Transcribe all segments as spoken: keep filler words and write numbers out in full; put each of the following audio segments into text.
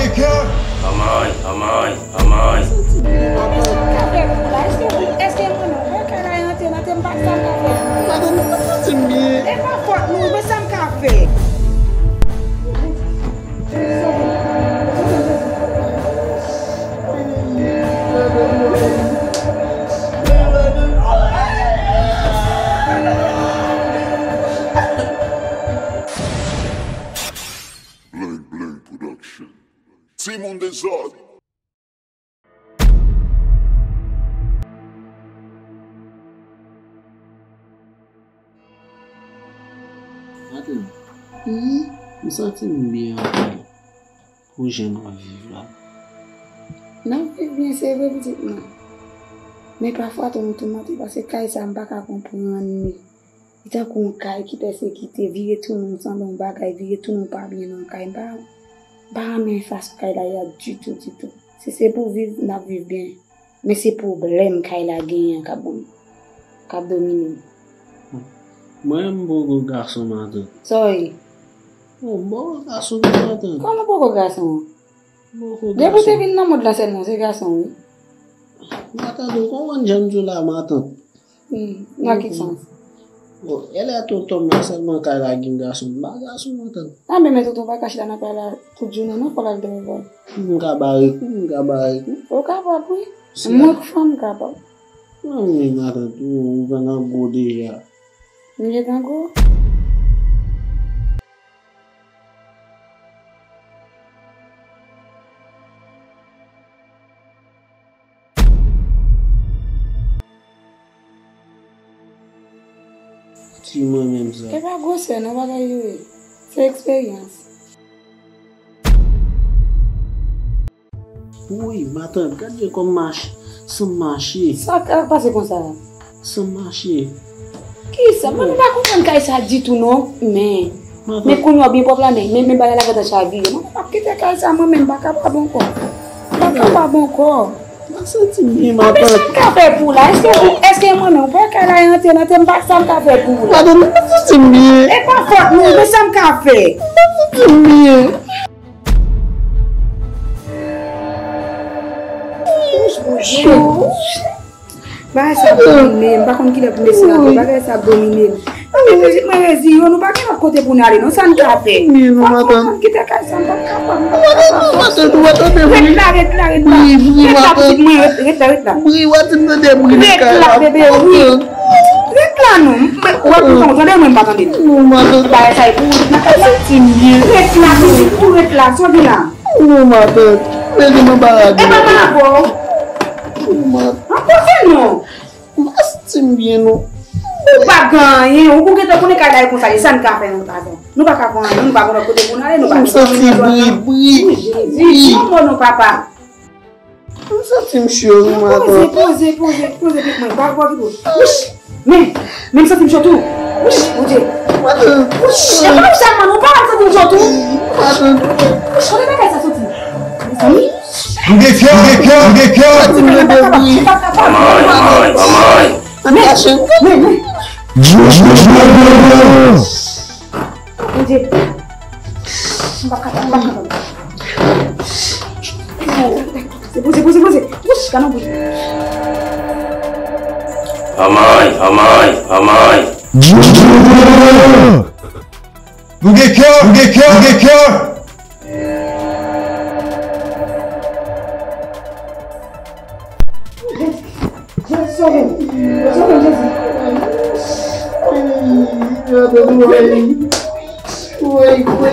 Anmay, anmay, anmay. Sa m ka fè pou la? Èske, èske mwen menm, mwen ka la rantre nan tèm pa sa m ka fè pou la? Madanm, mwen santi m byen. E pa fòt nou, men sa m ka fè. Bling Bling Production. Timoun Dezòd. Maten, m santi m byen anpil pou jan n ap viv la. N ap viv byen, se vre, pitit mwen. Men pafwa tou, m toumante, paske kay sa, m pa ka konprann li. Li tankou yon kay ki pèsekite, vire tounen w sanble yon bagay, vire tounen w pa byen nan kay. M pa, m pa renmen fason kay la ye a ditou, ditou. Si se pou viv, n ap viv byen. Men se pwoblèm kay la genyen an k ap ban m, k ap domine m. Mwen menm m poko gason, matant. Sa w ye? Bon, m poko gason, matant. Kòman poko gason? M poko gason. Depi w te vin nan mond lan sèlman, w se gason, wi. Matant, ou konprann jan m di w la, matant. Hmm, nan ki sans? Bon, e lè tonton m la sèlman kay la gen gason, m pa gason, matant. A, men, men tonton pa ka chita nan kay la tout jounen, non, fò l al travay. M ka bare kou, m ka bare kou. Ou kapab, wi. Mwen k fanm, m kapab. Mwen menm, matant, ou, ou gentan gwo deja. M gentan gwo? Ti mwen menm sa. E pa gwosè non, bagay yo ye. Se eksperyans. Wi, matant, gade kòm mache, san mache. Sa ka pase konsa? San mache. Kisa? Mwen pa konprann kay sa ditou non, men. Men kounye a w byen pwòp la, men, men, men bagay la gentan chavire. Mwen pa kite kay sa, mwen menm, m pa kapab ankò. M pa kapab ankò. Mwen santi m byen, matant. Sa m ka fè pou w la? Èske, èske mwen menm, ou pa kay la rantre nan tèm pa sa m ka fè pou w la? Matant, mwen santi m byen. E pa fòt nou, men sa m ka fè. Mwen santi m byen. Bagay sa ap domine m, m pa konn kilè pou m eseye antre. Bagay sa ap domine m. Mwen rezi, mwen rezi yo, nou pa gen lòt kote pou n ale non, sa n ka fè? Fòk mwen kite kay sa, m pa kapab, m pa kapab. Ret la, ret la, ret la. Ret la, pitit mwen, ret, ret la, ret la. Ret la, bebe, wi. Ret la non. Ou wè kontan, ou tande mwen, m pa tande. Bagay sa e pou ou ret nan kay la. Ret la, pitit, ou ret la, soti la. Non, matant. Mete m anba rad. E pa m avè w. Non, matant. An koze non. M pa santi m byen, non. Ou pa gen anyen. Ou, ou gentan konnen kay la e konsa ye. Sa n ka fè, non, taton? Nou pa ka fè anyen. Nou pa gen lòt kote pou n ale. Nou pa gen lòt. M santi bri, bri. Jezi, non, non, papa. M santi m cho wi, matant. Poze, poze, poze, poze, pitit mwen. Ba, ba, ba. Wouch! Men, men m santi m cho tou. Wouch, Bondye. Wouch! E pa ou sèlman non, pa m santi m cho tou. Wouch, kote bagay sa soti? Mezanmi. M gen kè, m gen kè, m gen kè. M santi m gen debri. Anmay, anmay, anmay. Men, men, men. Bondye. M pa kapab, m pa kapab. Se poze, poze, poze. Wouch, gade yon bri. Anmay, anmay, anmay. Nou gen kè, nou gen kè, nou gen kè. Jezi, sove m. Sove m, Jezi. Jezi, Jezi, sove m.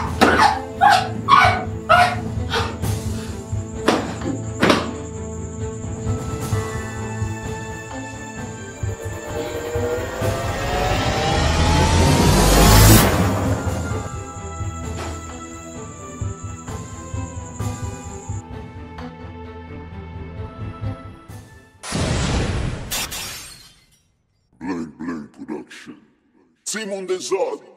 Bling Bling Production. Timoun Dezòd.